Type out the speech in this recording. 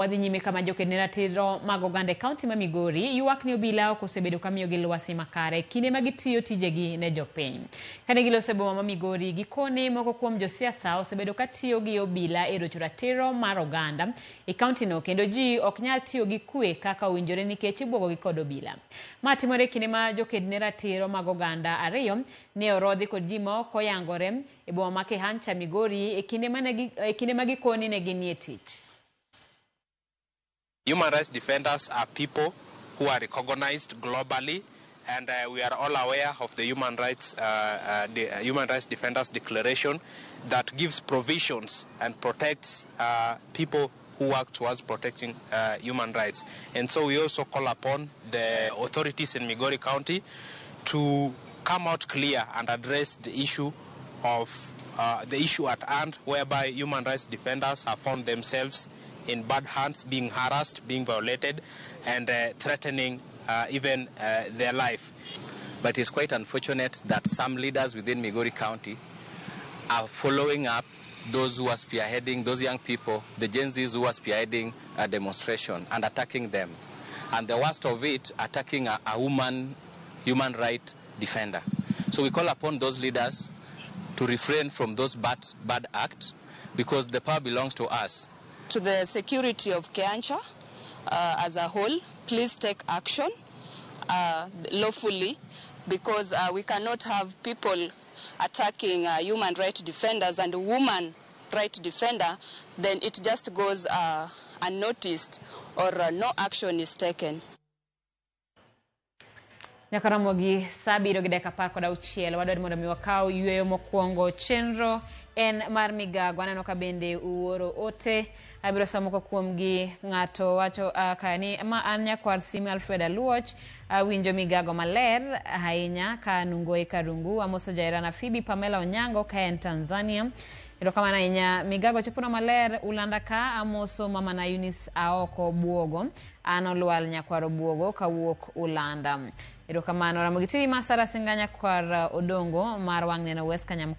Wadhi nyime kama joked ne ratiro mag oganda e kaunti ma Migori ywak ni obila ok osebedo ka miyogi lwasi makare kinde ma gitiyo tijegi ne jopiny. Kane giloso e boma ma Migori, gikone moko kuom josiasa osebedo ka tiyo gi obila e rocho ratiro mar oganda e kauntino kendo ji ok nyal tiyo gi kwe kaka owinjore nikech ibwogogi kod obila. Ma timore e kinde ma joked ne ratiro mag oganda ariyo ne orodhi kod ji ma ok oyangore e boma ma Kehancha, Migori e kinde ma gikoni ne ginie tich. Human rights defenders are people who are recognized globally, and we are all aware of the Human Rights Defenders Declaration that gives provisions and protects people who work towards protecting human rights. And so we also call upon the authorities in Migori County to come out clear and address the issue of the issue at hand, whereby human rights defenders have found themselves in bad hands, being harassed, being violated, and threatening even their life. But it's quite unfortunate that some leaders within Migori County are following up those who are spearheading, those young people, the Gen Zs who are spearheading a demonstration and attacking them. And the worst of it, attacking a woman human right defender. So we call upon those leaders to refrain from those bad acts, because the power belongs to us. To the security of Kehancha as a whole, please take action lawfully, because we cannot have people attacking human rights defenders and woman right defender, then it just goes unnoticed or no action is taken. Nyaka romo gi sa 7:16 wadwaro mondo mi wakaw yueyo mokwongo. Chenro en mar migago. Aneno ka bende uoro ote, abiro somo moko kuomgi. Ng'ato wacho ka ni ma an nyakwar Simi Alfred Aluoch, awinjo migago maler ahinya ka Nungo e Karungu. Amoso jaherana Phoebe Pamela Onyango ka en Tanzania. Erokamano ahinya. Migago chopona maler Ulanda ka. Amoso mama na Eunice Aoko Buogo, an Olwal nyakwar Obuogo kawuok Ulanda. Erokamano. Ramogi TV ma Sara Singa nyakwar Odongo mar wang' neno West Kanyam.